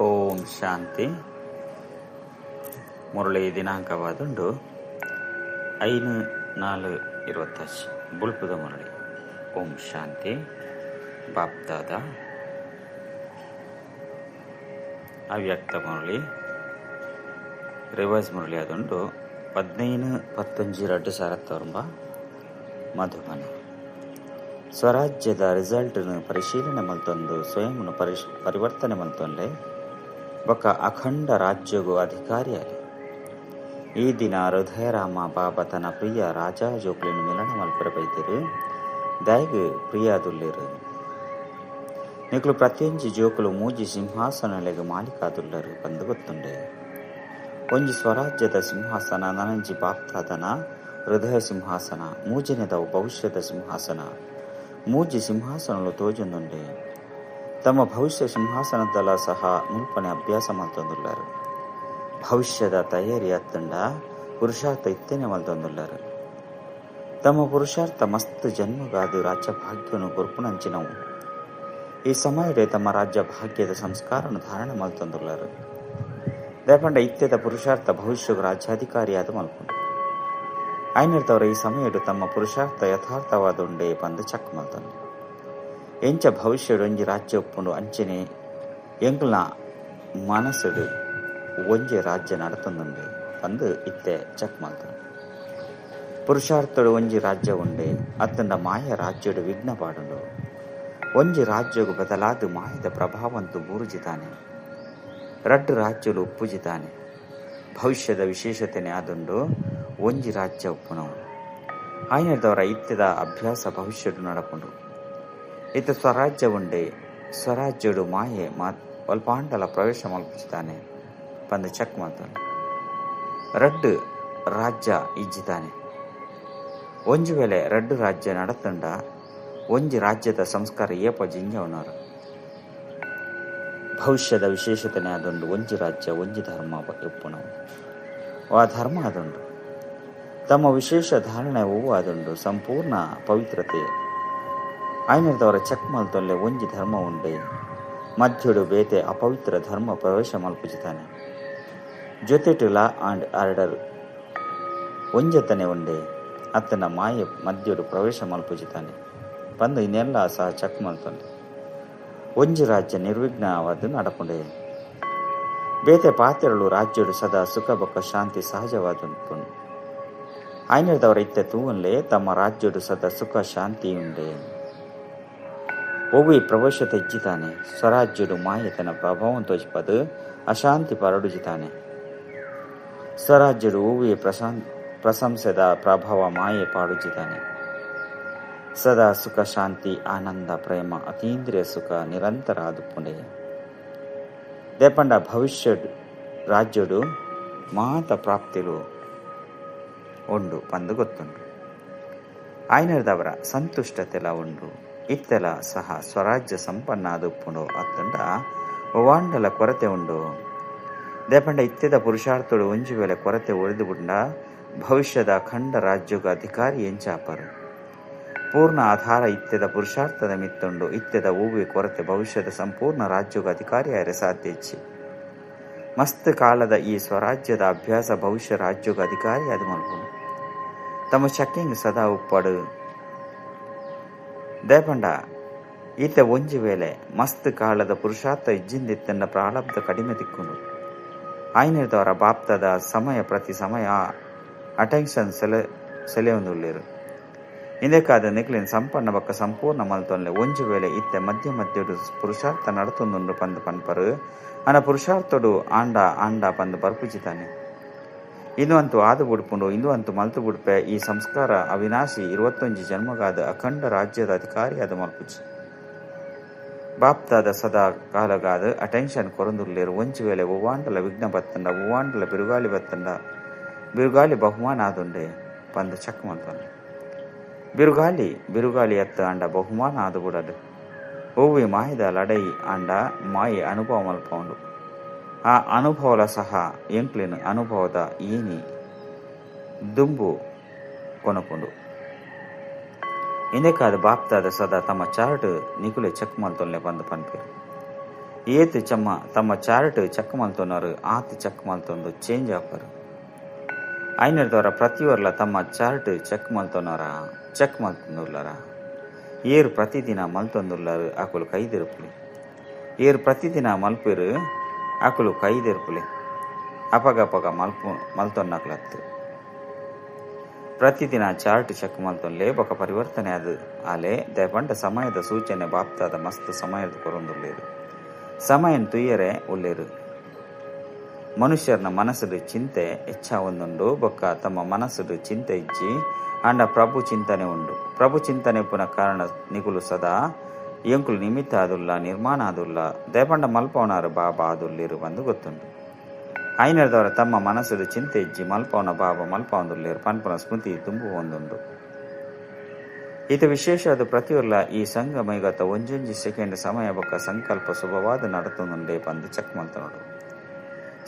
ಓಂ ಶಾಂತಿ. ಮುರಳಿ ದಿನಾಂಕವಾದುಂಡು 5/4/25 ಬುಲ್ಪುದ ಮುರಳಿ. ಓಂ ಶಾಂತಿ. ಬಾಪ್ದಾದ ಅವ್ಯಕ್ತ ಮುರಳಿ ರಿವರ್ಸ್ ಮುರಳಿ ಅದುಂಡು 15/10/2009 ಮಧುಬನ. ಸ್ವರಾಜ್ಯದ ರಿಸಲ್ಟ್ನು ಪರಿಶೀಲನೆ ಮಲ್ತೊಂದು ಸ್ವಯಂನು ಪರಿವರ್ತನೆ ಮಲ್ತೊಂಡೆ ಬೊಕ್ಕ ಅಖಂಡ ರಾಜ್ಯಗೂ ಅಧಿಕಾರಿಯಾಗಿ ಈ ದಿನ ಹೃದಯರಾಮ ಬಾಬಾ ತನ್ನ ಪ್ರಿಯ ರಾಜ ಜೋಕ್ಲಿನ ಮಿಲನ ಮಲ್ಪೆರ ಬೈದಿರು ದಯಗು ಪ್ರಿಯಾದುಲ್ಲಿರು ನಿಕ್ಲು ಪ್ರತಿಯೊಂಜಿ ಜೋಕುಲು ಮೂಜಿ ಸಿಂಹಾಸನಲೆಗ್ ಮಾಲೀಕಾದುಲ್ಲರು ಬಂದು ಗೊತ್ತುಂಡೆ. ಒಂಜಿ ಸ್ವರಾಜ್ಯದ ಸಿಂಹಾಸನ, ನನಂಜಿ ಬಾಪ್ತಾದನ ಹೃದಯ ಸಿಂಹಾಸನ, ಮೂಜನೆದವು ಭವಿಷ್ಯದ ಸಿಂಹಾಸನ. ಮೂಜಿ ಸಿಂಹಾಸನಲು ತೋಜೊಂದುಂಡೆ. ತಮ್ಮ ಭವಿಷ್ಯ ಸಿಂಹಾಸನದಲ ಸಹ ಮುಲ್ಪನೆ ಅಭ್ಯಾಸ ಮಲ್ತೊಂದುಲ್ಲರು. ಭವಿಷ್ಯದ ತಯಾರಿ ಅತ್ತಂಡ ಪುರುಷಾರ್ಥ ಇತ್ತೇನೆ ಮಲ್ತೊಂದುಲ್ಲರು. ತಮ್ಮ ಪುರುಷಾರ್ಥ ಮಸ್ತ್ ಜನ್ಮಗಾದು ರಾಜ್ಯ ಭಾಗ್ಯನು ಕೊರ್ಪುನಂಚಿನವು. ಈ ಸಮಯಡೆ ತಮ್ಮ ರಾಜ್ಯ ಭಾಗ್ಯದ ಸಂಸ್ಕಾರನು ಧಾರಣೆ ಮಲ್ತೊಂದುಲ್ಲರು. ದೇಪಂಡ ಇತ್ಯದ ಪುರುಷಾರ್ಥ ಭವಿಷ್ಯಗ ರಾಜ್ಯಾಧಿಕಾರಿಯಾದ ಮಲ್ಪುಂಡು. ಐನಿರ್ತವರ ಈ ಸಮಯಡು ತಮ್ಮ ಪುರುಷಾರ್ಥ ಯಥಾರ್ಥವಾದುಂಡೆ ಪಂದು ಚಕ್ ಮಲ್ತೊಂದು. ಎಂಚ ಭವಿಷ್ಯಡು ಒಂಜಿ ರಾಜ್ಯ ಒಪ್ಪುಂಡು ಅಂಚನೆ ಎಂಕುಲ್ನ ಮನಸ್ಸುಡು ಒಂಜಿ ರಾಜ್ಯ ನಡತೊಂದುಂಡೆ ಪಂದು ಇತ್ತೆ ಚಕ್ ಮಲ್ತೊಂಡು. ಪುರುಷಾರ್ಥಡು ಒಂಜಿ ರಾಜ್ಯ ಉಂಡೆ ಅತ್ತಂಡ ಮಾಯ ರಾಜ್ಯಡು ವಿಘ್ನ ಪಾಡುಂಡು. ಒಂಜಿ ರಾಜ್ಯಗು ಬದಲಾದ ಮಾಯದ ಪ್ರಭಾವಂತು ಬೂರುಜಿತಾನೆ. ರಡ್ಡು ರಾಜ್ಯಲು ಉಪ್ಪುಜಿತಾನೆ. ಭವಿಷ್ಯದ ವಿಶೇಷತೆನೆ ಆದುಂಡು ಒಂಜಿ ರಾಜ್ಯ ಉಪ್ಪುನವು. ಆಯ್ನದವರ ಇತ್ಯದ ಅಭ್ಯಾಸ ಭವಿಷ್ಯಡು ನಡಪುಂಡು. ಇತ್ತ ಸ್ವರಾಜ್ಯ ಉಂಡೆ. ಸ್ವರಾಜ್ಯಡು ಮಾಯೆ ಅಲ್ಪಾಂಡಲ ಪ್ರವೇಶ ಮಲ್ಪುಜಿತಾನೆ ಪಂದು ಚಕ್ ಮಲ್ತೊಂಡು. ರಡ್ಡು ರಾಜ್ಯ ಇಜ್ಜಿತಾನೆ. ಒಂಜಿ ವೇಳೆ ರಡ್ಡು ರಾಜ್ಯ ನಡತಂಡ ಒಂಜಿ ರಾಜ್ಯದ ಸಂಸ್ಕಾರ ಏಪ ಜಿಂಜವನವರು. ಭವಿಷ್ಯದ ವಿಶೇಷತೆನೆ ಅದೊಂದು ಒಂಜಿ ರಾಜ್ಯ ಒಂಜಿ ಧರ್ಮ ಒಪ್ಪುನವು. ಆ ಧರ್ಮ ಅದುಂಡು. ತಮ್ಮ ವಿಶೇಷ ಧಾರಣೆ ಹೂವು ಅದುಂಡು ಸಂಪೂರ್ಣ ಪವಿತ್ರತೆ. ಆಯ್ನದವರ ಚಕ್ ಮಲ್ತೊಲ್ಲೆ ಒಂಜಿ ಧರ್ಮ ಉಂಡೆ. ಮಧ್ಯುಡು ಬೇತೆ ಅಪವಿತ್ರ ಧರ್ಮ ಪ್ರವೇಶ ಮಲ್ಪುಜಿತಾನೆ. ಜೊತೆಟು law and order ಒಂಜತನೆ ಉಂಡೆ. ಅತ್ತನ ಮಾಯೆ ಮಧ್ಯುಡು ಪ್ರವೇಶ ಮಲ್ಪುಜಿತಾನೆ ಪಂದು ಇನ್ನೆಲ್ಲ ಸಹ ಚಕ್ ಮಲ್ತೊಂಡೆ. ಒಂಜಿ ರಾಜ್ಯ ನಿರ್ವಿಘ್ನವಾದ ನಡಪುಂಡೆ. ಬೇತೆ ಪಾತ್ರಗಳು ರಾಜ್ಯಡು ಸದಾ ಸುಖ ಬೊಕ್ಕ ಶಾಂತಿ ಸಹಜವಾದುಂಡು. ಆಯ್ನದವರ ಇತ್ತೆ ತೂವನ್ಲೆ ತಮ್ಮ ರಾಜ್ಯಡು ಸದಾ ಸುಖ ಶಾಂತಿ ಉಂಡೆ. ಒವ್ವಿ ಪ್ರವೇಶ ತೆಜ್ಜಿತಾನೆ. ಸ್ವರಾಜ್ಯಡು ಮಾಯತನ ಪ್ರಭಾವ ತೋಜಿಪದು ಅಶಾಂತಿ ಪರಡುಜಿತಾನೆ. ಸ್ವರಾಜ್ಯಡು ಒವ್ವಿ ಪ್ರಶಂಸೆದ ಪ್ರಭಾವ ಮಾಯೆ ಪಾಡುಜಿತಾನೆ. ಸದಾ ಸುಖ ಶಾಂತಿ ಆನಂದ ಪ್ರೇಮ ಅತೀಂದ್ರಿಯ ಸುಖ ನಿರಂತರ ಆದುಪುಂಡೆ. ದೇಪಂಡ ಭವಿಷ್ಯ ರಾಜ್ಯಡು ಮಾತ ಪ್ರಾಪ್ತಿಲು ಉಂಡು ಪಂದು ಗೊತ್ತುಂಡು. ಆಯ್ನದವರ ಸಂತುಷ್ಟತೆಲ ಉಂಡು. ಇತ್ತೆಲ ಸಹ ಸ್ವರಾಜ್ಯ ಸಂಪನ್ನ ಆದುಪ್ಪುಂಡು ಅತ್ತಂಡ ವಾಂಡಲ ಕೊರತೆ ಉಂಡು. ದೇಪಂಡ ಇತ್ತೆದ ಪುರುಷಾರ್ಥಡು ಒಂಜಿ ವೇಳೆ ಕೊರತೆ ಒಡೆದು ಬಿಂಡ ಭವಿಷ್ಯದ ಅಖಂಡ ರಾಜ್ಯಗ ಅಧಿಕಾರಿ ಎಂಚಾಪರು. ಪೂರ್ಣ ಆಧಾರ ಇತ್ಯದ ಪುರುಷಾರ್ಥದ ಮಿತ್ತುಂಡು. ಇತ್ಯದ ಹೂವಿ ಕೊರತೆ ಭವಿಷ್ಯದ ಸಂಪೂರ್ಣ ರಾಜ್ಯಗ ಅಧಿಕಾರಿಯಾರೆ ಸಾಧ್ಯ ಇಚ್ಚಿ. ಮಸ್ತ್ ಕಾಲದ ಈ ಸ್ವರಾಜ್ಯದ ಅಭ್ಯಾಸ ಭವಿಷ್ಯ ರಾಜ್ಯಗ ಅಧಿಕಾರಿಯಾದ ಮಲ್ಪುಂಡು. ತಮ್ಮ ಚಕ್ಕಿಂಗ್ ಸದಾ ಉಪ್ಪಡು. ದೇಪಂಡ ಈತ ಒಂಜಿ ವೇಳೆ ಮಸ್ತ್ ಕಾಲದ ಪುರುಷಾರ್ಥ ಇಜ್ಜಿಂದಿತ್ತನ್ನ ಪ್ರಾರಬ್ಧ ಕಡಿಮೆ ತಿಕ್ಕುಂಡು. ಆಯ್ನಿರ್ದವರ ಬಾಪ್ತದ ಸಮಯ ಪ್ರತಿ ಸಮಯ ಅಟೆನ್ಷನ್ ಸೆಲೆಯೊಂದುಳ್ಳಿರು. ಇಂದಕ್ಕಾದ ನಿಕ್ಲಿನ್ ಸಂಪನ್ನ ಬಕ್ಕ ಸಂಪೂರ್ಣ ಮಲ್ತೊನ್ಲೆ. ಒಂಜಿ ವೇಳೆ ಇತ್ತೆ ಮಧ್ಯ ಮಧ್ಯಡು ಪುರುಷಾರ್ಥ ನಡತೊಂದುಂಡು ಪಂದು ಪನ್ಪರು. ಅನ ಪುರುಷಾರ್ಥಡು ಆಂಡ ಆಂಡ ಪಂದು ಬರ್ಪುಜಿತಾನೆ. ಇಂದು ಅಂತೂ ಆದು ಬುಡ್ಪುಂಡು, ಇಂದು ಅಂತೂ ಮಲ್ತು ಬುಡ್ಪೆ. ಈ ಸಂಸ್ಕಾರ ಅವಿನಾಶಿ 21 ಜನ್ಮಗಾದ ಅಖಂಡ ರಾಜ್ಯದ ಅಧಿಕಾರಿಯಾದ ಮಲ್ಪುಜಿ. ಬಾಪ್ತಾದ ಸದಾ ಕಾಲಗಾದ ಅಟೆನ್ಷನ್ ಕೊರಂದುಲ್ಲೇರು. ಒಂಜಿ ವೇಳೆ ಒವ್ವಾಂಡಲ ವಿಘ್ನ ಬತ್ತಂಡ ಒವ್ವಾಂಡಲ ಬಿರುಗಾಳಿ ಬತ್ತಂಡ ಬಿರುಗಾಳಿ ಬಹುಮಾನ ಆದುಂಡೆ ಪಂದು ಚಕ್ ಮಲ್ತೊಂಡೆ. ಬಿರುಗಾಳಿ ಬಿರುಗಾಳಿ ಅತ್ತ ಅಂಡ ಬಹುಮಾನ ಆದು ಬಿಡದು. ಒವ್ವೆ ಮಾಯದ ಲಡೈ ಅಂಡ ಮಾಯೆ ಅನುಭವ ಮಲ್ಪೌಂಡು. ಆ ಅನುಭವಲ ಸಹ ಎಂಕ್ಲಿನ ಅನುಭವದ ಏನಿ ದುಂಬು ಕೊನಪುಂಡು. ಇಂದಕ್ಕಾದ ಬಾಪ್ತಾದ ಸದಾ ತಮ್ಮ ಚಾರ್ಟ್ ನಿಕುಲೆ ಚೆಕ್ ಮಲ್ತೊಲ್ಲೆ ಬಂದು ಪನ್ಪೇರು. ಏತ್ ಚಮ್ಮ ತಮ್ಮ ಚಾರ್ಟ್ ಚೆಕ್ ಮಲ್ತೊನ್ನರು ಆತ್ ಚೆಕ್ ಮಲ್ತೊಂದು ಚೇಂಜ್ ಆಪರು. ಐನರ್ದವರ ಪ್ರತಿಯೊರ್ಲ ತಮ್ಮ ಚಾರ್ಟ್ ಚೆಕ್ ಮಲ್ತೊನ್ನರ ಚೆಕ್ ಮಲ್ತೊಂದುಲ್ಲರ. ಏರು ಪ್ರತಿದಿನ ಮಲ್ತೊಂದುಲ್ಲರು ಅಕುಲು ಕೈದಿರುಪುಲೆ. ಏರು ಪ್ರತಿದಿನ ಮಲ್ಪೆರು ಅಕುಲು ಕೈದಿರುಪುಲೆ. ಅಪಗಪಗ ಮಲ್ತೊನ್ನಕ್ಲತ್ತು ಪ್ರತಿದಿನ ಚಾರ್ಟ್ ಚೆಕ್ ಮಲ್ತೊನ್ಲೆ ಬೊಕ ಪರಿವರ್ತನೆ ಅದು ಆಲೆ ದಯಪಂಡ ಸಮಯದ ಸೂಚನೆ ಬಾಪ್ತಾದ ಮಸ್ತ್ ಸಮಯದ ಕೊರೊಂದುಲ್ಲೇರು. ಸಮಯನ್ ತುಯ್ಯರೆ ಉಲ್ಲೇರು. ಮನುಷ್ಯರನ ಮನಸ್ಸುಡು ಚಿಂತೆ ಹೆಚ್ಚಾವೊಂದುಂಡು ಬೊಕ್ಕ ತಮ್ಮ ಮನಸ್ಸುಡು ಚಿಂತೆ ಇಜ್ಜಿ ಆಂಡ ಪ್ರಭು ಚಿಂತನೆ ಉಂಡು. ಪ್ರಭು ಚಿಂತನೆ ಪುನ ಕಾರಣ ನಿಗುಲು ಸದಾ ಎಂಕುಲು ನಿಮಿತ್ತ ಆದುಲ್ಲ ನಿರ್ಮಾಣ ಆದುಲ್ಲ ದಯಪಂಡ ಮಲ್ಪವನಾರು ಬಾಬಾ ಆದುಲ್ಲೇರು ಬಂದು ಗೊತ್ತುಂಡು. ಐನರ್ದವರ ತಮ್ಮ ಮನಸ್ಸುಡು ಚಿಂತೆ ಇಜ್ಜಿ ಮಲ್ಪವನ ಬಾಬಾ ಮಲ್ಪವೊಂದುಲ್ಲೇರು ಪನ್ಪುನ ಸ್ಮೃತಿ ತುಂಬು ಒಂದುಂಡು. ಈತ ವಿಶೇಷ ಅದು ಪ್ರತಿಯೊರ್ಲ ಈ ಸಂಗಮೈಗತ ಒಂಜೊಂಜಿ ಸೆಕೆಂಡ್ ಸಮಯ ಬೊಕ್ಕ ಸಂಕಲ್ಪ ಶುಭವಾದ ನಡತೊಂದುಂಡೆ ಪಂದು ಚೆಕ್ ಮಲ್ತನೋಡು.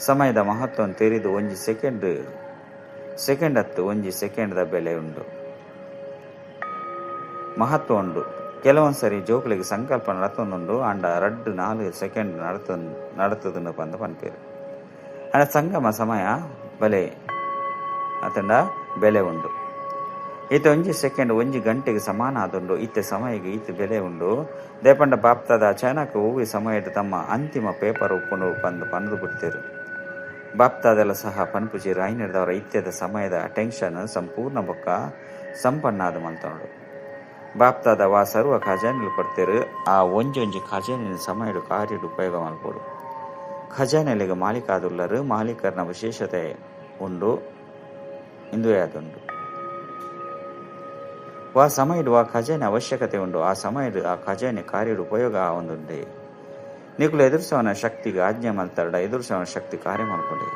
ಸಮಯದ ಮಹತ್ವವನ್ನು ತೆರೆದು ಒಂಜಿ ಸೆಕೆಂಡ್ ಸೆಕೆಂಡ್ ಹತ್ತು ಒಂಜಿ ಸೆಕೆಂಡ್ದ ಬೆಲೆ ಉಂಡು ಮಹತ್ವ ಉಂಡು. ಕೆಲವೊಂದು ಸರಿ ಜೋಕುಲಿಗೆ ಸಂಕಲ್ಪ ನಡತೊಂದುಂಡು ಅಂಡ ರಡ್ಡು 4 ಸೆಕೆಂಡ್ ನಡತದುಂಡು ಪಂದು ಪನ್ಪೇರು. ಅಂಡ ಸಂಗಮ ಸಮಯ ಬಲೆ ಅತಂಡ ಬೆಲೆ ಉಂಡು. ಈತ ಒಂಜಿ ಸೆಕೆಂಡ್ ಒಂಜಿ ಗಂಟೆಗೆ ಸಮಾನ ಆದುಂಡು. ಇತ್ತೆ ಸಮಯಕ್ಕೆ ಈತ ಬೆಲೆ ಉಂಡು. ದೇಪಂಡ ಬಾಪ್ತದ ಅಚಾನಕ್ ಹೂವಿ ಸಮಯದ ತಮ್ಮ ಅಂತಿಮ ಪೇಪರ್ ಉಪ್ಪುಂಡು ಪಂದು ಪಂದು ಬಿಡ್ತೇರು. ಬಾಪ್ತಾದೆಲ್ಲ ಸಹ ಪನ್ಪುಜಿ ರಾಯ್ನದವರ ಇತ್ಯದ ಸಮಯದ ಟೆನ್ಷನ್ ಸಂಪೂರ್ಣ ಬೊಕ್ಕ ಸಂಪನ್ನಾದ ಮಲ್ತನೋಡು. ಬಾಪ್ತಾದ ವಾ ಸರ್ವ ಖಜಾನೆಲು ಕೊಡ್ತೇರು. ಆ ಒಂಜೊಂಜಿ ಖಜಾನಿನ ಸಮಯಡು ಕಾರ್ಯಡು ಉಪಯೋಗ ಮಲ್ಪೋಡು. ಖಜಾನೆಲೆಗೆ ಮಾಲೀಕ ಆದುಲ್ಲರು ಮಾಲೀಕರನ ವಿಶೇಷತೆ ಉಂಡು ಇಂದುವೇ ಆದುಂಡು. ವಾ ಸಮಯಡು ಆ ಖಜಾನೆ ಅವಶ್ಯಕತೆ ಉಂಡು. ಆ ಸಮಯಡು ಆ ಖಜಾನೆ ಕಾರ್ಯಡು ಉಪಯೋಗ ಒಂದುಂಡೆ. ನಿಕುಲು ಎದುರಿಸವನ ಶಕ್ತಿಗೆ ಆಜ್ಞೆ ಮಲ್ತಾರಡ ಎದುರಿಸವನ ಶಕ್ತಿ ಕಾರ್ಯ ಮಲ್ಪೊಂಡೆ.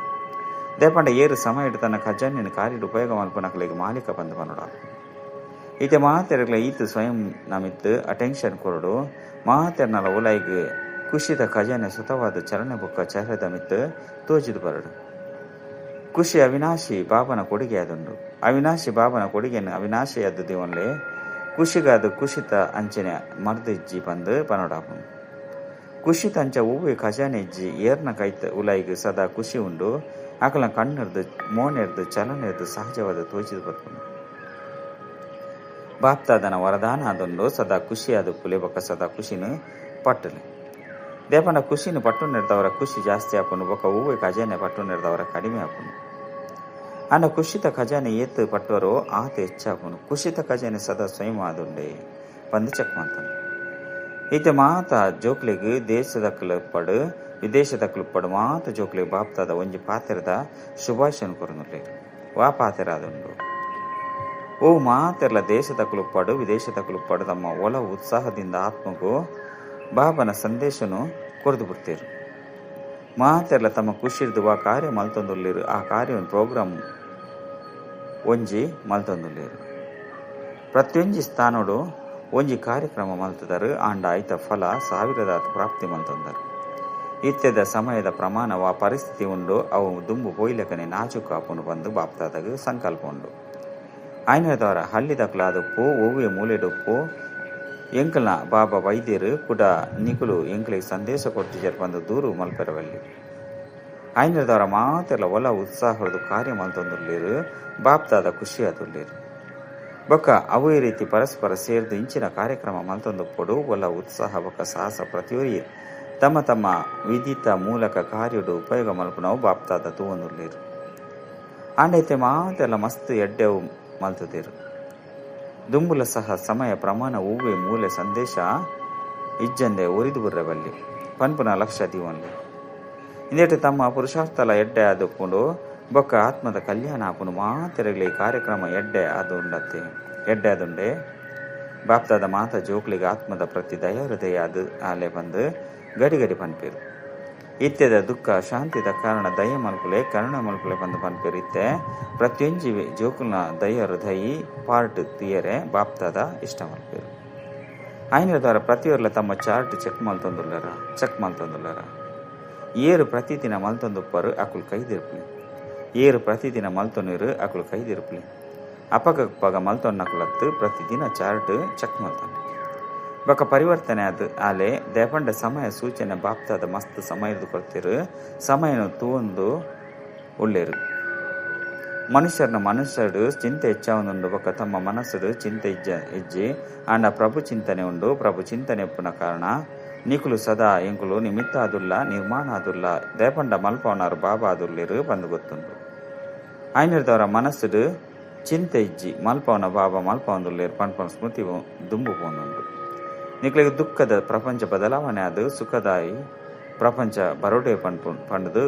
ದೇಪಂಡ ಏರು ಸಮಯಡು ತನ್ನ ಖಜಾನೆಯನ್ನು ಕಾರ್ಯಡು ಉಪಯೋಗ ಮಲ್ಪನಕಲಿಗೆ ಮಾಲೀಕ ಬಂದು ಬನ್ನೋಡ. ಈತ ಮಹಾತೆರಗಳ ಈತ ಸ್ವಯಂ ನಮಿತ್ತು ಅಟೆನ್ಷನ್ ಕೊರಡು. ಮಹಾತೆರನಲ ಉಲಾಯಿಗೆ ಖುಷಿದ ಖಜಾನೆ ಸುತವಾದ ಚಲನೆ ಬೊಕ್ಕ ಚಹರದ ಮಿತ್ತು ತೋಜಿದು ಬರಡು. ಖುಷಿ ಅವಿನಾಶಿ ಬಾಬನ ಕೊಡುಗೆ ಅದುಂಡು. ಅವಿನಾಶಿ ಬಾಬನ ಕೊಡುಗೆಯನ್ನು ಅವಿನಾಶಿಯಾದ ದೇವನ್ಲೆ ಖುಷಿಗಾದ ಕುಶಿತ ಅಂಚನೆ ಮರ್ದಿಜ್ಜಿ ಬಂದು ಪನೋಡಾಪುಂಡು. ಖುಷಿತ ಅಂಚ ಹೂವೆ ಖಜಾನೆ ಇಜ್ಜಿ ಏರ್ನ ಕೈತ ಉಲಾಯಿಗೆ ಸದಾ ಖುಷಿ ಉಂಡು. ಆಕಲ ಕಣ್ಣೆರ್ದು ಮೋನೆರ್ದು ಚಲನೆರ್ದು ಸಹಜವಾದ ತೋಚಿದು ಬರ್ಪುಂಡು. ಬಾಪ್ತಾದನ ವರದಾನ ಅದೊಂದು ಸದಾ ಖುಷಿಯಾದ ಪುಲೆ ಬೊಕ್ಕ ಸದಾ ಖುಷಿನ ಪಟ್ಟಲೆ. ದೇಪನ ಖುಷಿನ ಪಟ್ಟು ನೆಡ್ದವರ ಖುಷಿ ಜಾಸ್ತಿ ಆಪುಂಡು ಬೊಕ್ಕ ಹೂವೆ ಖಜಾನೆ ಪಟ್ಟು ನೆಡ್ದವರ ಕಡಿಮೆ ಆಪುಂಡು. ಆಂಡ ಕುಶಿತ ಖಜಾನೆ ಏತ್ ಪಟ್ಟುವರೋ ಆತ ಹೆಚ್ಚಾಪುಂಡು. ಕುಶಿತ ಖಜಾನೆ ಸದಾ ಸ್ವಯಂ ಆದುಂಡೆ ಬಂದು ಚೆಕ್ ಮಾಡ್ತಾನೆ. ಈತ ಮಾತ ಜೋಕ್ಲೆಗ್ ದೇಶದ ಕ್ಲುಪ್ಪಡು ವಿದೇಶದ ಕ್ಲುಪ್ಪಡು ಮಾತ ಜೋಕ್ಲೆಗ್ ಬಾಪ್ತಾದ ಒಂಜಿ ಪಾತ್ರದ ಶುಭಾಶಯ ಕೊರನುಲ್ಲೆ ವಾ ಪಾತ್ರ ಆದುಂಡು. ಓ ಮಾತೆರ್ಲ ದೇಶದ ಕ್ಲುಪ್ಪಡು ವಿದೇಶದ ಕ್ಲುಪ್ಪಡು ತಮ್ಮ ಒಲ ಉತ್ಸಾಹದಿಂದ ಆತ್ಮಗೂ ಬಾಬನ ಸಂದೇಶನು ಕೊರದು ಬಿಡ್ತೇರು. ಮಾತೆರ್ಲ ತಮ್ಮ ಖುಷಿರ್ದು ಆ ಕಾರ್ಯ ಮಲ್ತೊಂದುಲ್ಲೇರು. ಆ ಕಾರ್ಯವನ್ನು ಪ್ರೋಗ್ರಾಮ್ ಒಂಜಿ ಮಲ್ತೊಂದುಲ್ಲೇರು. ಪ್ರತಿಯೊಂಜಿ ಸ್ಥಾನೋಡು ಒಂಜಿ ಕಾರ್ಯಕ್ರಮ ಮಲ್ತದರು. ಆಂಡ ಆಯ್ತ ಫಲ ಸಾವಿರದ ಪ್ರಾಪ್ತಿ ಮಲ್ತೊಂದರು. ಇತ್ಯದ ಸಮಯದ ಪ್ರಮಾಣವ ಪರಿಸ್ಥಿತಿ ಉಂಡು ಅವು ದುಂಬು ಪೋಯ್ಲಕನೆ ನಾಜುಕು ಆಪುಂಡು ಬಂದು ಬಾಪ್ತಾದಾಗ ಸಂಕಲ್ಪ ಉಂಡು. ಆಯ್ನದವರ ಹಳ್ಳಿದಕ್ಲಾದಪ್ಪು ಒವ್ವೆ ಮೂಲೆಡುಪ್ಪು ಎಂಕಲ್ನ ಬಾಬಾ ವೈದ್ಯರು ಕೂಡ ನಿಕುಲು ಎಂಕಲಿಗೆ ಸಂದೇಶ ಕೊಡ್ತಿಜರ್ ಬಂದು ದೂರು ಮಲ್ಪೆರವಲ್ಲಿ. ಆಯ್ನದವರ ಮಾತೆಲ್ಲ ಒಲ ಉತ್ಸಾಹದ ಕಾರ್ಯ ಮಲ್ತೊಂದುಲ್ಲೇರು. ಬಾಪ್ತಾದ ಖುಷಿ ಆದುಲ್ಲೇರು. ಬೊಕ್ಕ ಅವೇ ರೀತಿ ಪರಸ್ಪರ ಸೇರ್ದು ಇಂಚಿನ ಕಾರ್ಯಕ್ರಮ ಮಲ್ತೊಂದು ಒಲ ಉತ್ಸಾಹ ಬೊಕ್ಕ ಸಾಹಸ ಪ್ರತಿಯೊರಿ ತಮ್ಮ ತಮ್ಮ ವಿಧಿತ ಮೂಲಕ ಕಾರ್ಯಡು ಉಪಯೋಗ ಮಲ್ಪುನವು ಬಾಪ್ತಾದ ತೂವೊಂದುಲ್ಲೇರು. ಆಂಡೈತೆ ಮಾತೆಲ್ಲ ಮಸ್ತ್ ಎಡ್ಡೆವು ಮಲ್ತದೇರು. ದುಂಬುಲ ಸಹ ಸಮಯ ಪ್ರಮಾಣ ಹೂವೆ ಮೂಲೆ ಸಂದೇಶ ಇಜ್ಜಂದೆ ಒರಿದು ಬುರ್ರಬಲ್ಲಿ ಪನ್ಪುನ ಲಕ್ಷ್ಯ ದೀವನ್ಲೆ. ಇಂದೇಟು ತಮ್ಮ ಪುರುಷಾರ್ಥಲ ಎಡ್ಡೆ ಆದುಕೊಂಡು ಬೊಕ್ಕ ಆತ್ಮದ ಕಲ್ಯಾಣ ಆಪುನು ಮಾತೆರಗಲಿ ಕಾರ್ಯಕ್ರಮ ಎಡ್ಡೆ ಅದು ಉಂಡತ್ತೆ ಎಡ್ಡೆ ಅದುಂಡೆ. ಬಾಪ್ತಾದ ಮಾತ ಜೋಕ್ಲಿಗೆ ಆತ್ಮದ ಪ್ರತಿ ದಯ ಹೃದಯ ಅದು ಆಲೆ ಬಂದು ಗಡಿ ಗಡಿ ಪನ್ಪೇರು. ಇತ್ಯದ ದುಃಖ ಶಾಂತಿದ ಕಾರಣ ದಯ ಮಲ್ಪುಲೆ ಕರುಣ ಮಲ್ಪುಲೆ ಬಂದು ಪನ್ಪೇರು. ಇತ್ತೆ ಪ್ರತಿಯೊಂಜಿ ಜೋಕುಲ್ನ ದಯ ಹೃದಯಿ ಪಾರ್ಟ್ ತೀಯರೆ ಬಾಪ್ತಾದ ಇಷ್ಟ ಮಲ್ಪೇರು. ಆಯ್ನದವರ ಪ್ರತಿಯೊರ್ಲ ತಮ್ಮ ಚಾರ್ಟ್ ಚೆಕ್ ಮಲ್ತೊಂದುಲ್ಲರ ಚೆಕ್ ಮಲ್ತೊಂದುಲ್ಲರ. ಏರು ಪ್ರತಿದಿನ ಮಲ್ತೊಂದುಪ್ಪರು ಅಕುಲು ಕೈದಿರ್ಪುಲೆ. ಏರು ಪ್ರತಿದಿನ ಮಲ್ತೊನೀರು ಅಕುಲು ಕೈದಿರ್ಪುಲೆ. ಅಪಗಪಗ ಮಲ್ತೊನ್ನಕುಲತ್ತು ಪ್ರತಿದಿನ ಚಾರ್ಟ್ ಚೆಕ್ ಮಲ್ತೊಂಡು. ಬೊಕ್ಕ ಪರಿವರ್ತನೆ ಅದು ಆಲೆ ದೇಪಂಡ ಸಮಯ ಸೂಚನೆ ಬಾಪ್ತಾದ ಮಸ್ತ್ ಸಮಯದ ಕೊಡ್ತಿರು ಸಮಯನು ತೂವೊಂದು ಉಳ್ಳೇರು. ಮನುಷ್ಯರನ್ನ ಮನಸ್ಸಡು ಚಿಂತೆ ಹೆಚ್ಚಾವೊಂದುಂಡು ಬೊಕ್ಕ ತಮ್ಮ ಮನಸ್ಸುಡು ಚಿಂತೆ ಇಜ್ಜಿ ಆಂಡ ಪ್ರಭು ಚಿಂತನೆ ಉಂಡು. ಪ್ರಭು ಚಿಂತನೆ ಉಪ್ಪುನ ಕಾರಣ ನಿಕುಲು ಸದಾ ಎಂಕುಲು ನಿಮಿತ್ತ ಆದುಲ್ಲ ನಿರ್ಮಾಣ ಆದುಲ್ಲ ದೇಪಂಡ ಮಲ್ಪವನಾರು ಬಾಬಾ ಆದುಲ್ಲೇರು ಬಂದು ಗೊತ್ತುಂಡು. ಆಯ್ನಿರ್ದವರ ಮನಸ್ಸುಡು ಚಿಂತೆ ಇಜ್ಜಿ ಮಲ್ಪವನ ಬಾಬಾ ಮಲ್ಪವೊಂದುಲ್ಲೇರು ಪನ್ಪನ ಸ್ಮೃತಿ ದುಂಬು ಪೋಂದುಂಡು. ನಿಕ್ಲೆಗ್ ದುಃಖದ ಪ್ರಪಂಚ ಬದಲಾವಣೆ ಅದು ಸುಖದಾಯಿ ಪ್ರಪಂಚ ಬರೋಡೆ ಪನ್ಪು ಪಂಡದು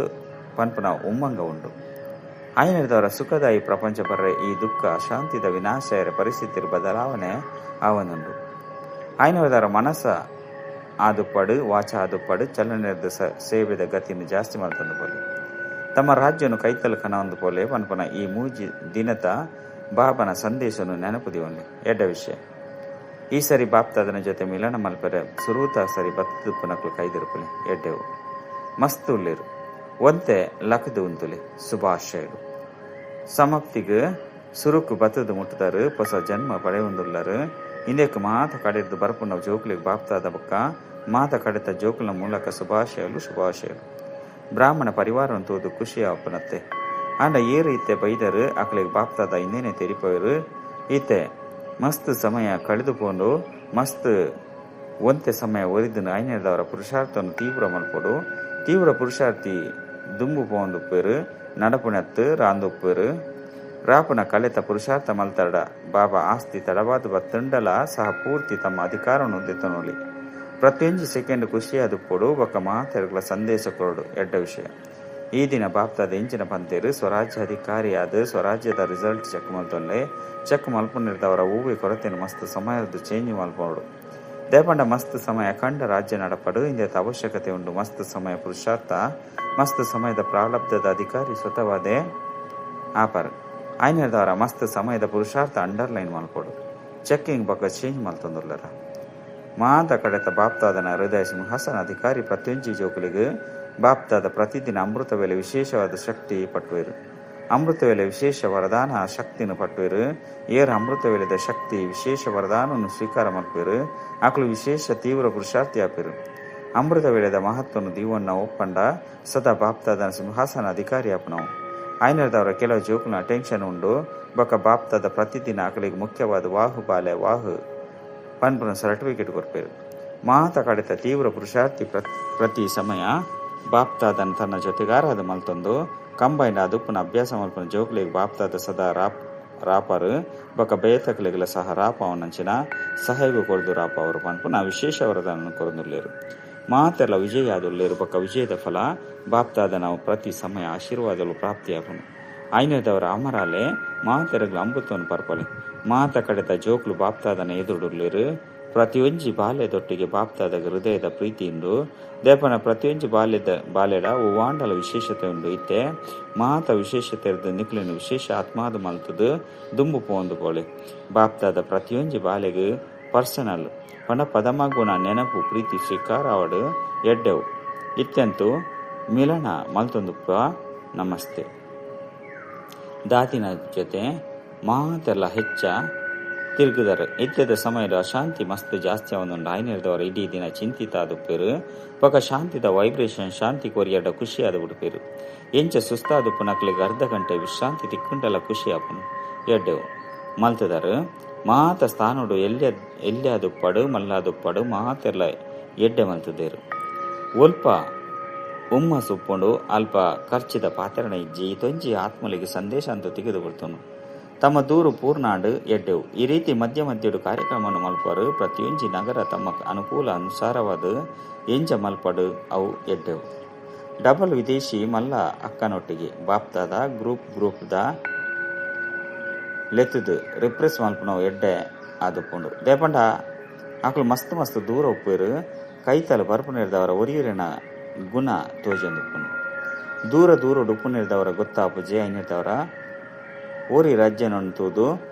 ಪನ್ಪುನ ಉಮ್ಮಂಗ ಉಂಡು. ಆಯ್ನಿರ್ದವರ ಸುಖದಾಯಿ ಪ್ರಪಂಚ ಬರ್ರೆ ಈ ದುಃಖ ಅಶಾಂತಿದ ವಿನಾಶಯರ ಪರಿಸ್ಥಿತಿ ಬದಲಾವಣೆ ಆವನುಂಡು. ಆಯ್ನವರ ಮನಸ್ಸ ಆದುಪ್ಪಡು ವಾಚ ಆದುಪ್ಪಡು ಚಲನೆದ ಸೇವೆದ ಗತಿಯನ್ನು ಜಾಸ್ತಿ ಮಲ್ತಂದು ಪೋಲೆ ತಮ್ಮ ರಾಜ್ಯನು ಕೈತಲ್ ಕನವಂದು ಪೋಲೆ ಪನ್ಪನ ಈ ಮೂಜಿ ದಿನತ ಬಾಬನ ಸಂದೇಶನು ನೆನಪು ದಿವನ್ಲೆ ಎಡ್ಡ ವಿಷಯ. ಈ ಸರಿ ಬಾಪ್ತಾದನ ಜೊತೆ ಮಿಲನ ಮಲ್ಪರೆ ಸುರೂತ ಸರಿ ಬತ್ತುಪ್ಪನಕ್ಲು ಕೈದಿರುಪಲೆ ಎಡ್ಡೆವು ಮಸ್ತ್ ಉಲ್ಲೇರು ಒಂತೆ ಲಕದು ಉಂತುಲೆ ಶುಭಾಶಯಲು. ಸಮಾಪ್ತಿಗೆ ಸುರುಕು ಬತ್ತದು ಮುಟ್ಟುದಾರು ಹೊಸ ಜನ್ಮ ಪಡೆಯುವುದುಲ್ಲರು. ಇಂದಕ್ಕೆ ಮಾತ ಕಡೆದು ಬರಪುನ ಜೋಕುಲಿಗೆ ಬಾಪ್ತಾದ ಬೊಕ್ಕ ಮಾತ ಕಡೆತ ಜೋಕುಲ ಮೂಲಕ ಶುಭಾಶಯಲು ಶುಭಾಶಯಲು. ಬ್ರಾಹ್ಮಣ ಪರಿವಾರವನ್ನು ತೋದು ಖುಷಿ ಆಪನತ್ತೆ ಆಂಡ ಏರು ಇತ್ತೆ ಬೈದರು ಅಕಲಿಗೆ ಬಾಪ್ತಾದ ಇನ್ನೇನೆ ತೆರಿಪೋಯರು. ಈತೆ ಮಸ್ತ್ ಸಮಯ ಕಳೆದುಕೊಂಡು ಮಸ್ತ್ ಒಂತೆ ಸಮಯ ಒರಿದು ಐನೇದವರ ಪುರುಷಾರ್ಥವನ್ನು ತೀವ್ರ ಮಲ್ಪೊಡು. ತೀವ್ರ ಪುರುಷಾರ್ಥಿ ದುಂಬು ಪೋಂದುಪ್ಪೇರು ನಡಪುಣತ್ತು ರಾಂದುಪ್ಪೇರು ರಾಪುನ ಕಲೆತ ಪುರುಷಾರ್ಥ ಮಲ್ತಡ ಬಾಬಾ ಆಸ್ತಿ ತಡವಾದ ಬತ್ತುಂಡಲ ಸಹ ಪೂರ್ತಿ ತಮ್ಮ ಅಧಿಕಾರವನ್ನು ದೆತ್ತನೊಲಿ. ಪ್ರತಿಯೊಂದು ಸೆಕೆಂಡ್ ಖುಷಿಯಾದುಪ್ಪೊಡು ಬೊಕ್ಕ ಮಾತೆರ್ಗಳ ಸಂದೇಶ ಕೊರಡು ಎಡ್ಡ ವಿಷಯ. ಈ ದಿನ ಬಾಪ್ತಾದ ಇಂಚಿನ ಪಂತೇರು ಸ್ವರಾಜ್ಯಾಧಿಕಾರಿಯಾದ ಸ್ವರಾಜ್ಯದ ರಿಸಲ್ಟ್ ಚೆಕ್ ಮಲ್ತೊಲ್ಲೆ ಚೆಕ್ ಮಲ್ಪುನಿರ್ದವರ ಹೂವೆ ಕೊರತೆಯನ್ನು ಮಸ್ತ್ ಸಮಯದ ಚೇಂಜ್ ಮಲ್ಪೋಡು. ದೇಪಂಡ ಮಸ್ತ್ ಸಮಯ ಅಖಂಡ ರಾಜ್ಯ ನಡಪಡು ಇಂದೆತ ಅವಶ್ಯಕತೆ ಉಂಡು. ಮಸ್ತ್ ಸಮಯ ಪುರುಷಾರ್ಥ ಮಸ್ತ್ ಸಮಯದ ಪ್ರಾರಬ್ಧದ ಅಧಿಕಾರಿ ಸ್ವತವಾದೆ ಆಪರ್ ಆಯ್ನದವರ ಮಸ್ತ್ ಸಮಯದ ಪುರುಷಾರ್ಥ ಅಂಡರ್ಲೈನ್ ಮಲ್ಪೋಡು. ಚೆಕ್ಕಿಂಗ್ ಬೊಕ್ಕ ಚೇಂಜ್ ಮಲ್ತೊಂದುಲ್ಲರ ಮಾತ ಕಡೆತ ಬಾಪ್ತಾದನ ಹೃದಯ ಸಿಂಹಾಸನ ಅಧಿಕಾರಿ ಪ್ರತಿಯೊಂಜಿ ಜೋಕುಲಿಗೆ ಬಾಪ್ತಾದ ಪ್ರತಿದಿನ ಅಮೃತ ವೇಳೆ ವಿಶೇಷವಾದ ಶಕ್ತಿ ಪಟ್ಟುವರು. ಅಮೃತ ವೇಳೆ ವಿಶೇಷ ವರದಾನ ಶಕ್ತಿಯನ್ನು ಪಟ್ಟುವರು. ಏರ್ ಅಮೃತ ವೇಳೆದ ಶಕ್ತಿ ವಿಶೇಷ ವರದಾನವನ್ನು ಸ್ವೀಕಾರ ಮಲ್ಪೇರು ಆಕಳು ವಿಶೇಷ ತೀವ್ರ ಪುರುಷಾರ್ಥಿ ಆಪೇರು. ಅಮೃತ ವೇಳೆದ ಮಹತ್ವವನ್ನು ದೀವನ್ನ ಒಪ್ಪಂಡ ಸದಾ ಬಾಪ್ತಾದನ ಸಿಂಹಾಸನ ಅಧಿಕಾರಿ ಆಪನವು. ಆಯ್ನದವರ ಕೆಲವು ಜೋಕುನ ಟೆನ್ಷನ್ ಉಂಡು ಬೊಕ್ಕ ಬಾಪ್ತಾದ ಪ್ರತಿದಿನ ಆಕಳಿಗೆ ಮುಖ್ಯವಾದ ವಾಹು ಬಾಲೆ ವಾಹು ಪನ್ಪುನ ಸರ್ಟಿಫಿಕೇಟ್ ಕೊರ್ಪೇರು. ಮಾತ ಕಡೆತ ತೀವ್ರ ಪುರುಷಾರ್ಥಿ ಪ್ರತಿ ಸಮಯ ಬಾಪ್ತಾದನ ತನ್ನ ಜೊತೆಗಾರ ಅದು ಮಲ್ತೊಂದು ಕಂಬೈಂಡ್ ಅದುಪ್ಪುನ ಅಭ್ಯಾಸ ಮಲ್ಪುನ ಜೋಕುಲಿಗೆ ಬಾಪ್ತಾದ ಸದಾ ರಾಪರು ಬೊಕ್ಕ ಬೇತಕಲಿಗೆಲ ಸಹ ರಾಪ ಅವನಂಚಿನ ಸಹಾಯಗೂ ಕೊರದು ರಾಪ ಅವರು ಪನ್ಪುನ ವಿಶೇಷ ವರದಾನ ಕೊರದುಲ್ಲೇರು. ಮಾತೆಲ್ಲ ವಿಜಯ ಆದುಲ್ಲೇರು ಬೊಕ್ಕ ವಿಜಯದ ಫಲ ಬಾಪ್ತಾದ ನಾವು ಪ್ರತಿ ಸಮಯ ಆಶೀರ್ವಾದಗಳು ಪ್ರಾಪ್ತಿಯಾಪನು. ಐನದವರ ಅಮರಾಲೆ ಮಾತೆರಗ್ಲ ಅಮೃತವನ್ನು ಪರ್ಪಲೆ. ಮಾತ ಕಡೆತ ಜೋಕ್ಲು ಬಾಪ್ತಾದನ ಎದುರುಡುಲ್ಲೇರು. ಪ್ರತಿಯೊಂಜಿ ಬಾಲ್ಯದೊಟ್ಟಿಗೆ ಬಾಪ್ತಾದ ಹೃದಯದ ಪ್ರೀತಿಯುಂಡು. ದೇಪನ ಪ್ರತಿಯೊಂಜಿ ಬಾಲ್ಯದ ಹೂವಾಂಡಲ ವಿಶೇಷತೆ ಉಂಡು. ಇತ್ತೆ ಮಾತ ವಿಶೇಷತೆ ನಿಕ್ಲಿನ ವಿಶೇಷ ಆತ್ಮಾದ ಮಲ್ತದು ದುಂಬು ಪೋಂದು ಪೋಳೆ. ಬಾಪ್ತಾದ ಪ್ರತಿಯೊಂಜಿ ಬಾಲೆಗ್ ಪರ್ಸನಲ್ ಪಂಡ ಪದಮಗುಣ ನೆನಪು ಪ್ರೀತಿ ಸ್ವೀಕಾರ ಅವಡು ಎಡ್ಡೆವು. ಇತ್ಯಂತೂ ಮಿಲನ ಮಲ್ತೊಂದುಪ್ಪ. ನಮಸ್ತೆ. ದಾತಿನ ಜೊತೆ ಮಾತೆಲ್ಲ ಹೆಚ್ಚ ತಿರುಗಿದರು. ಇತ್ಯದ ಸಮಯದ ಅಶಾಂತಿ ಮಸ್ತ್ ಜಾಸ್ತಿ ಅವನೊಂದು ಆಯ್ನಿರ್ದವರು ಇಡೀ ದಿನ ಚಿಂತಿತ ಆದುಪ್ಪೇರು. ಬೊಕ ಶಾಂತಿದ ವೈಬ್ರೇಷನ್ ಶಾಂತಿ ಕೊರಿಯಡ ಖುಷಿ ಆದ ಬಿಡುಪೇರು. ಎಂಚ ಸುಸ್ತಾದುಪ್ಪು ನಕ್ಲಿಗೆ ಅರ್ಧ ಗಂಟೆ ವಿಶ್ರಾಂತಿ ತಿಕ್ಕುಂಟೆಲ್ಲ ಖುಷಿ ಆಪನು ಎಡ್ಡೆವು ಮಲ್ತದಾರು. ಮಾತ ಸ್ಥಾನೋಡು ಎಲ್ಯಾದುಪ್ಪಡು ಮಲ್ಲಾದುಪ್ಪಡು ಮಾತೆಲ್ಲ ಎಡ್ಡೆ ಮಲ್ತದೇರು. ಒಲ್ಪ ಉಮ್ಮ ಸುಪ್ಪುಂಡು ಅಲ್ಪ ಖರ್ಚಿದ ಪಾತ್ರಣ ಇಜ್ಜಿ ತೊಂಜಿ ಆತ್ಮಲಿಗೆ ಸಂದೇಶ ಅಂತ ತೆಗೆದು ಕೊಡ್ತನು. ತಮ್ಮ ದೂರು ಪೂರ್ಣಾಂಡು ಎಡ್ಡೆವು. ಈ ರೀತಿ ಮಧ್ಯ ಮಧ್ಯಡು ಕಾರ್ಯಕ್ರಮವನ್ನು ಮಲ್ಪರು. ಪ್ರತಿಯೊಂಜಿ ನಗರ ತಮ್ಮ ಅನುಕೂಲ ಅನುಸಾರವಾದ ಎಂಜ ಮಲ್ಪಡು ಅವು ಎಡ್ಡೆವು. ಡಬಲ್ ವಿದೇಶಿ ಮಲ್ಲ ಅಕ್ಕನೊಟ್ಟಿಗೆ ಬಾಪ್ತಾದ ಗ್ರೂಪ್ ಗ್ರೂಪ್ದ ಲೆತ್ತದು ರಿಪ್ರೆಸ್ ಮಲ್ಪನವು ಎಡ್ಡೆ ಆದುಪ್ಪುಂಡು. ದೇಪಂಡ ಆಕಳು ಮಸ್ತ್ ಮಸ್ತ್ ದೂರ ಉಪ್ಪೇರು. ಕೈತಲ ಬರ್ಪುನಿರ್ದವರ ಒರಿಯೂರಿನ ಗುಣ ತೋಜೊಂದುಪ್ಪುಂಡು. ದೂರ ದೂರ ಉಪ್ಪುನಿರ್ದವರ ಗೊತ್ತಾಪುಜೆ ಐನಿರ್ದವರ ಓರಿ ರಾಜ್ಯನೊಂತೂದು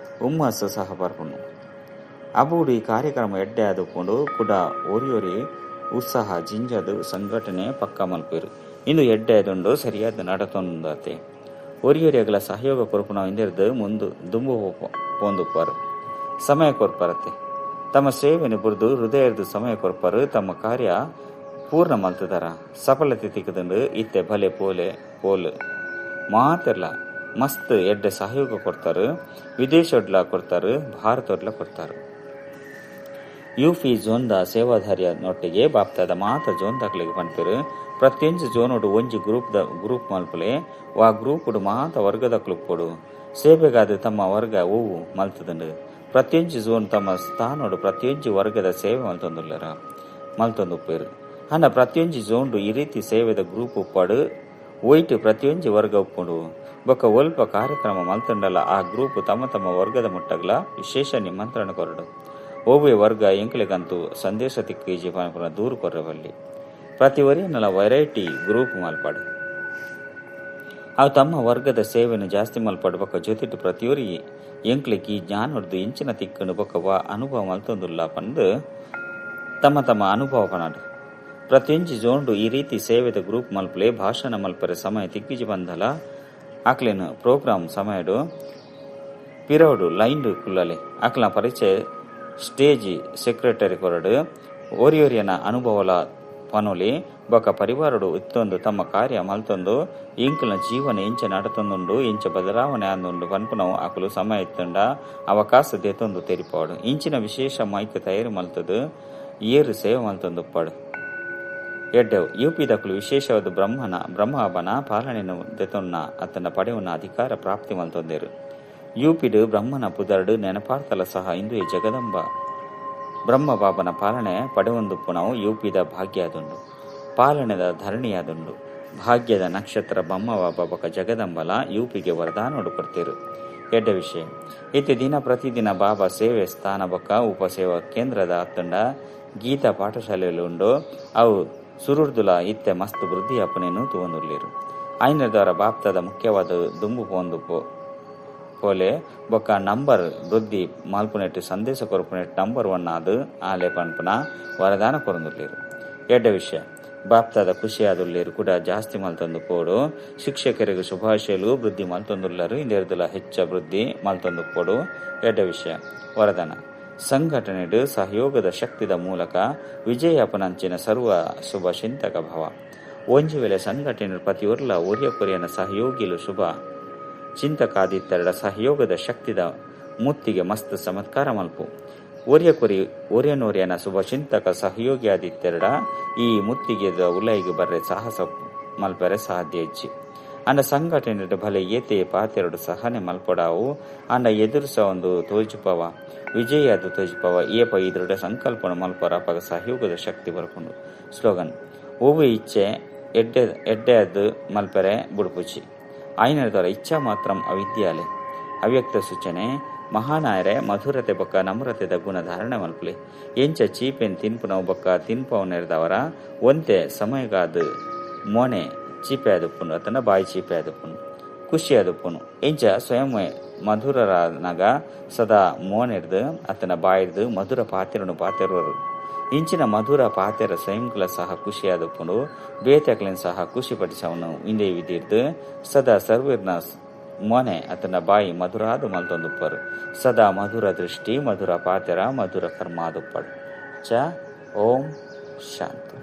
ಉಮ್ಮಸ್ಸು ಸಹ ಬರ್ಪುಂಡು. ಅಬೂಡು ಈ ಕಾರ್ಯಕ್ರಮ ಎಡ್ಡೆ ಆದುಪ್ಪುಂಡು. ಕುಡ ಒರಿಯೊರಿ ಉತ್ಸಾಹ ಜಿಂಜದು ಸಂಘಟನೆ ಪಕ್ಕ ಮಲ್ಪೇರು. ಇಂದು ಎಡ್ಡೆ ಆದುಂಡು ಸರಿಯಾದ ನಡತೊಂದಾತೆ. ಒರಿಯೊರಿಯಗಲ ಸಹಯೋಗ ಕೊರಪುನ ಇಂದಿರ್ದು ಮುಂದು ದುಂಬು ಪೋಂದುಪ್ಪಾರು ಸಮಯ ಕೊರ್ಪರತ್ತೆ. ತಮ್ಮ ಸೇವೆಯನ್ನು ಬುರ್ದು ಹೃದಯದ ಸಮಯ ಕೊರ್ಪರು ತಮ್ಮ ಕಾರ್ಯ ಪೂರ್ಣ ಮಲ್ತದಾರ ಸಫಲತೆ ತಿಕ್ಕದಂಡು ಇತ್ತೆ ಭಲೆ ಪೋಲೆ ಪೋಲ್ ಮಾತೆರ್ಲ ಮಸ್ತ್ ಎಡ್ಡೆ ಸಹಯೋಗ ಕೊಡ್ತಾರೆ, ವಿದೇಶಡ್ಲ ಕೊಡ್ತಾರೆ, ಭಾರತಡ್ಲ ಕೊಡ್ತಾರೆ. ಯುಪಿ ಝೋನ್ದ ಸೇವಾಧಾರಿಯ ನೊಟ್ಟಿಗೆ ಬಾಪ್ತಾದ ಮಾತ ಝೋನ್ ದಾಖಲೆಗೆ ಪನ್ಪೆರು. ಪ್ರತಿಯೊಂಜಿ ಝೋನೋಡು ಒಂಜಿ ಗ್ರೂಪ್ ಮಲ್ಪಲೆ ವಾ ಗ್ರೂಪುಡು ಮಾತ ವರ್ಗದ ಕ್ಲುಪ್ಪೊಡು ಸೇವೆಗಾದ ತಮ್ಮ ವರ್ಗ ಓವು ಮಲ್ತದಂಡು. ಪ್ರತಿಯೊಂಜಿ ಝೋನ್ ತಮ್ಮ ಸ್ಥಾನೋಡು ಪ್ರತಿಯೊಂಜಿ ವರ್ಗದ ಸೇವೆ ಮಲ್ತೊಂದುಲ್ಲರ ಮಲ್ತೊಂದು ಉಪ್ಪೇರು. ಅನ್ನ ಪ್ರತಿಯೊಂಜಿ ಝೋನ್ಡು ಈ ರೀತಿ ಸೇವೆದ ಗ್ರೂಪ್ ಉಪ್ಪಾಡು ಒಯ್ಟು ಪ್ರತಿಯೊಂಜಿ ವರ್ಗ ಉಪ್ಪುಂಡು. ಬೊಕ್ಕ ಒಲ್ಪ ಕಾರ್ಯಕ್ರಮ ಮಲ್ತಂಡಲ ಆ ಗ್ರೂಪ್ ತಮ್ಮ ತಮ್ಮ ವರ್ಗದ ಮುಟ್ಟಗ್ಲ ವಿಶೇಷ ನಿಮಂತ್ರಣ ಕೊರಡು. ಓಬೆ ವರ್ಗ ಎಂಕ್ಲೆಗಂತೂ ಸಂದೇಶ ತಿಕ್ಕೀಜಿ ಪನಪುನ ದೂರು ಕೊರ್ರವಲ್ಲಿ. ಪ್ರತಿ ವರಿಯನ್ನೆಲ್ಲ ವೆರೈಟಿ ಗ್ರೂಪ್ ಮಲ್ಪಾಡು. ಅವು ತಮ್ಮ ವರ್ಗದ ಸೇವೆಯನ್ನು ಜಾಸ್ತಿ ಮಲ್ಪಾಡು. ಬೊಕ್ಕ ಜೊತೆಟು ಪ್ರತಿಯೊರಿ ಎಂಕ್ಲೆಗ್ ಈ ಜ್ಞಾನೊಡ್ದು ಇಂಚಿನ ತಿಕ್ಕನು ಬೊಕ್ಕ ವಾ ಅನುಭವ ಮಲ್ತೊಂದುಲ್ಲ ಪಂದು ತಮ್ಮ ತಮ್ಮ ಅನುಭವ ಪನಾಡು. ಪ್ರತಿಯೊಂಜಿ ಝೋನ್ಡು ಈ ರೀತಿ ಸೇವೆದ ಗ್ರೂಪ್ ಮಲ್ಪಲೆ ಭಾಷಣ ಮಲ್ಪರೆ ಸಮಯ ತಿಕ್ಕಿಜಿ ಬಂದಲ ಆಕ್ಲೇನು ಪ್ರೋಗ್ರಾಮ್ ಸಮಯಡು ಪಿರವಡು ಲೈನ್ ಕುಲ್ಲಲೆ ಆಕ್ಲ ಪರಿಚಯ ಸ್ಟೇಜ್ ಸೆಕ್ರೆಟರಿ ಕೊರಡು ಓರಿಯೋರಿಯನ ಅನುಭವಲ ಪನೊಲಿ ಬೊಕ್ಕ ಪರಿವಾರಡು ಇತ್ತೊಂದು ತಮ್ಮ ಕಾರ್ಯ ಮಲ್ತೊಂದು ಇಂಕುಲ ಜೀವನ ಇಂಚ ನಡತೊಂದುಂಡು ಇಂಚ ಬದಲಾವಣೆ ಆಂದುಂಡು ಪನ್ಪುನವು ಆಕುಲು ಸಮಯ ಇತ್ತುಂಡ ಅವಕಾಶ ದೇತೊಂದು ತೆರಿಪಾಡು. ಇಂಚಿನ ವಿಶೇಷ ಮೈಕ್ ತಯಾರು ಮಲ್ತದು ಏರು ಸೇವೆ ಮಲ್ತೊಂದು ಉಪ್ಪಾಡು. ಎಡ್ಡೆವು ಯುಪಿ ದಕುಲು ವಿಶೇಷವಾದ ಬ್ರಹ್ಮಬನ ಪಾಲನೆಯನ್ನು ದೆತೊನ್ನ ಅತನ ಪಡೆಯುವ ಅಧಿಕಾರ ಪ್ರಾಪ್ತಿ ಮಲ್ತೊಂದೇರು. ಯುಪಿಡು ಬ್ರಹ್ಮನ ಪುದರ್ಡು ನೆನಪಾರ್ತಲ ಸಹ ಇಂದು ಜಗದಂಬ ಬ್ರಹ್ಮ ಬಾಬನ ಪಾಲನೆ ಪಡೆಯೊಂದುಪ್ಪುನವು ಯುಪಿದ ಭಾಗ್ಯದುಂಡು, ಪಾಲನೆದ ಧರಣಿಯಾದುಂಡು. ಭಾಗ್ಯದ ನಕ್ಷತ್ರ ಬ್ರಹ್ಮ ಬಾಬಾ ಬೊಕ ಜಗದಂಬಲ ಯುಪಿಗೆ ವರದಾನೋಡು ಕೊಡ್ತೇರು. ಎಡ್ಡ ವಿಷಯ ಇತ್ತೆ ದಿನ ಪ್ರತಿದಿನ ಬಾಬಾ ಸೇವೆ ಸ್ಥಾನ ಬೊಕ್ಕ ಉಪಸೇವಾ ಕೇಂದ್ರದ ಅತ್ತಂಡ ಗೀತಾ ಪಾಠಶಾಲೆಯಲ್ಲಿ ಉಂಡು. ಅವು ಸುರುರ್ದುಲ ಇತ್ತೆ ಮಸ್ತ್ ವೃದ್ಧಿ ಅಪ್ಪನೇನು ತೂವೊಂದುಲ್ಲೇರು. ಆಯ್ನದವರ ಬಾಪ್ತದ ಮುಖ್ಯವಾದ ದುಂಬು ಪೋಂದು ಪೋಲೆ ಬೊಕ್ಕ ನಂಬರ್ ವೃದ್ಧಿ ಮಲ್ಪುನೆಟ್ಟು ಸಂದೇಶ ಕೊರಪುನೆಟ್ಟು ನಂಬರ್ 1 ಆದು ಆಲೆ ಪನ್ಪುನ ವರದಾನ ಕೊರೊಂದುಲ್ಲೇರು. ಎಡ್ಡ ವಿಷಯ ಬಾಪ್ತಾದ ಖುಷಿಯಾದುಲ್ಲೇರು ಕೂಡ ಜಾಸ್ತಿ ಮಲ್ತೊಂದು ಪೋಡು. ಶಿಕ್ಷಕರಿಗೆ ಶುಭಾಶಯಲು ವೃದ್ಧಿ ಮಲ್ತೊಂದುಲ್ಲರು ಇಂದೆರ್ದುಲ ಹೆಚ್ಚ ವೃದ್ಧಿ ಮಲ್ತೊಂದು ಪೋಡು. ಎಡ್ಡ ವಿಷಯ ವರದಾನ ಸಂಘಟನೆಡು ಸಹಯೋಗದ ಶಕ್ತಿದ ಮೂಲಕ ವಿಜಯಪನಂಚಿನ ಸರ್ವ ಶುಭ ಚಿಂತಕ ಭಾವ. ಒಂಜಿ ವೇಳೆ ಸಂಘಟನೆ ಪ್ರತಿಯೊರ್ಲ ಒರಿಯ ಕೊರಿಯನ ಸಹಯೋಗಿಲು ಶುಭ ಚಿಂತಕಾದಿತ್ತೆರಡ ಸಹಯೋಗದ ಶಕ್ತಿದ ಮುತ್ತಿಗೆ ಮಸ್ತ್ ಚಮತ್ಕಾರ ಮಲ್ಪು. ಒರಿಯ ಕೊರಿ ಒರಿಯನೋರಿಯನ ಶುಭ ಚಿಂತಕ ಸಹಯೋಗಿ ಆದಿತ್ತೆರಡ ಈ ಮುತ್ತಿಗೆದ ಉಲೈಗೆ ಬರ್ರೆ ಸಾಹಸ ಮಲ್ಪರೆ ಸಾಧ್ಯ ಹೆಚ್ಚಿ. ಅಂಡ ಸಂಘಟನೆ ಭಲೆ ಏತೆ ಪಾತೆರಡು ಸಹನೆ ಮಲ್ಪಡಾವು ಅಂಡ ಎದುರುಸ ಒಂದು ತೋಜುಪವ ವಿಜಯ ಅದು ತೋಜುಪವ ಏಪ ಈ ದೃಢ ಸಂಕಲ್ಪನ ಮಲ್ಪರ ಅಪಗ ಸಹಯೋಗದ ಶಕ್ತಿ ಬರ್ಕೊಂಡು. ಸ್ಲೋಗನ್ ಓವು ಇಚ್ಛೆ ಎಡ್ಡೆ ಎಡ್ಡೆ ಅದು ಮಲ್ಪರೆ ಬುಡ್ಪುಚಿ ಆಯ್ನದವರ ಇಚ್ಛಾ ಮಾತ್ರ ಅವಿದ್ಯಾಲೆ. ಅವ್ಯಕ್ತ ಸೂಚನೆ ಮಹಾನಾಯರೆ ಮಧುರತೆ ಬೊಕ್ಕ ನಮ್ರತೆದ ಗುಣ ಧಾರಣೆ ಮಲ್ಪಲೆ. ಎಂಚ ಚೀಪೆನ್ ತಿನ್ಪುನವು ಬೊಕ್ಕ ತಿನ್ಪವನೆರ್ದವರ ಒಂತೆ ಸಮಯಗಾದ ಮೋನೆ ಚೀಪೆ ಆದುಪ್ಪುನು ಅತನ ಬಾಯಿ ಚೀಪೆ ಆದುಪ್ಪುನು ಖುಷಿ ಆದುಪ್ಪುನು. ಎಂಚ ಸ್ವಯಂ ಮಧುರರಾನಗ ಸದಾ ಮೋನೆರ್ದು ಅತನ ಬಾಯಿರ್ದು ಮಧುರ ಪಾತೆರನು ಪಾತೆರುವರು. ಇಂಚಿನ ಮಧುರ ಪಾತೆರ ಸ್ವಯಂಕುಲ ಸಹ ಖುಷಿಯಾದುಪ್ಪುನು ಬೇತಕ್ಲೆನ್ ಸಹ ಖುಷಿ ಪಡಿಸವನು. ಇಂದೇ ವಿಧಿರ್ದು ಸದಾ ಸರ್ವಿರ್ನ ಮೋನೆ ಅತನ ಬಾಯಿ ಮಧುರಾದು ಮಲ್ತೊಂದುಪ್ಪರು. ಸದಾ ಮಧುರ ದೃಷ್ಟಿ ಮಧುರ ಪಾತೆರ ಮಧುರ ಕರ್ಮ ಆದುಪ್ಪಡು. ಚ ಓಂ ಶಾಂತಿ.